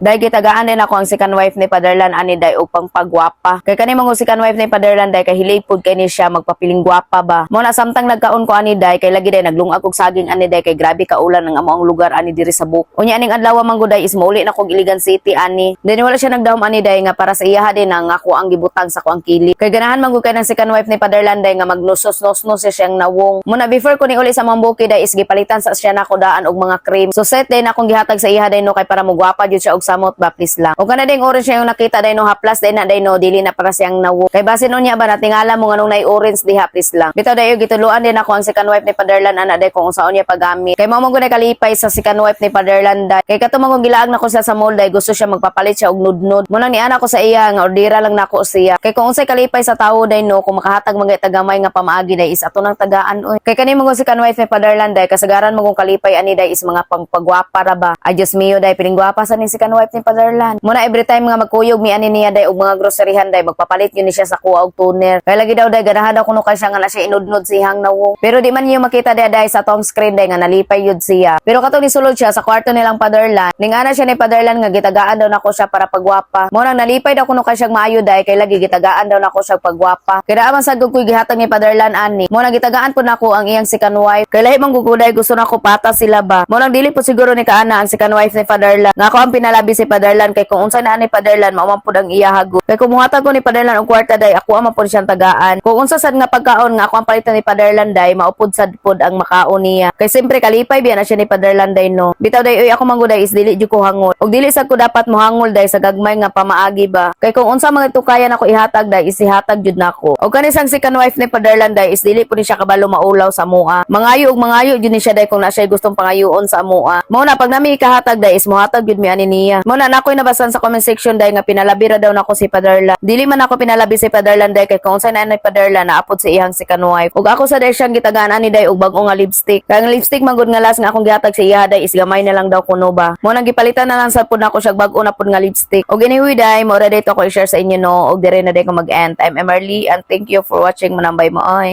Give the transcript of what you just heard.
Day, gitagaan din ako ang second wife ni Paderlan ani day upang pagwapa. Kay kani mga second wife ni Paderlan day kay hilay pud kay ni siya magpapiling gwapa ba. Mo na samtang nagkaon ko ani day, kay lagi day naglungag og saging ani day, kay grabe ka ulan ang amo ang lugar ani diri sa Buk. Unya aning adlaw man gud day is mauli na kog Iligan City ani. Then wala siya nagdahom ani day nga para sa iyaha din ang ako ang gibutang sa ko ang kili. Kay ganahan man gud kay ng second wife ni Paderlan day nga magnusos-nos siya siyang nawong. Muna before ko ni uli sa Mambuki day is gipalitan sa siya nako daan og mga cream. So set day na akong gihatag sa iyaha day no, kay para mugwapa jud siya og samot ba, please lang. Og kana ding orange yung nakita day no, haplas day na day no, dili na para siyang nawong. Kay basin unya ba natingala mo nganong nay orange diha, please lang. Bitaw dayo gituluan din ako ang second wife ni Paderlan ana day kung unsaon niya paggamit. Kay mao man gud kalipay sa second wife ni Paderlan day. Kay kato man gilaag nako siya sa mall day, gusto siya magpapalit siya og nudnod. Mo nang niana ko sa iya nga ordera lang nako siya. Kay kung unsay kalipay sa tawo day no, kung makahatag mga tagamay nga pamaagi day is ato nang tagaan oy. Kay kani mo second wife ni Paderlan day, kasagaran mo kung kalipay ani day is mga pangpagwapa ra ba. Ay Dios mio day, piling gwapa sa ni second wife ni Paderlan. Muna every time nga magkuyog mi ani niya day og mga groceryhan day, magpapalit yun ni siya sa kuha og toner. Kay lagi daw day ganahan daw kuno kay siya nga na siya inudnod sihang nawong. Pero di man niyo makita day day sa atong screen day nga nalipay yun siya. Pero katong nisulod siya sa kwarto nilang Paderlan, ning ana siya ni Paderlan nga gitagaan daw nako siya para pagwapa. Mo nang nalipay daw kuno kay siya maayo day, kay lagi gitagaan daw nako siya pagwapa. Kay naa man sad ko'y gihatag ni Paderlan ani. Mo nang gitagaan po nako ang iyang second wife. Kay lahi man guguday, gusto nako pata sila ba. Mo nang dili po siguro ni kaana ang second wife ni Paderlan nga ako ang pinalabi si Paderlan, kay kung unsa na ni Paderlan, mao man pud ang iya hago. Kay kung muhatag ko ni Paderlan og kwarta day, ako man pud siyang tagaan. Kung unsa sad nga pagkaon nga ako ang palitan ni Paderlan day, mao pud sad pud ang makaon niya. Kay siyempre kalipay biya na siya ni Paderlan day no. Bitaw day oy, ako man gud day is dili jud ko hangol. Og dili sad ko dapat mohangol day sa gagmay nga pamaagi ba. Kay kung unsa mga tukaya nako ihatag day is ihatag jud nako. Og kani sang second wife ni Paderlan day is dili pud ni siya kabalo maulaw sa mua. Mangayo og mangayo jud ni siya day kung na siya gustong pangayoon sa amoa. Mao na pag nami ikahatag day is mohatag jud mi ani niya. Mao na nakoy nabasan sa comment section day nga pinalabi ra daw nako si Paderlan. Dili man ako pinalabi si Paderlan day, kay kung unsa na ni Paderlan, naapod sa iyang second wife. Ug ako sa day siyang gitagaan ani day og bag-o nga lipstick. Kay ang lipstick man gud nga last nga akong gihatag sa iya day is gamay na lang daw kuno ba. Mao nang gipalitan na lang sa pud nako siya bag-o na pud nga lipstick. Og anyway day, mao ra dito ko i-share sa inyo no, og dire na day ko mag-end. I'm Emerly and thank you for watching. Manambay mo ay.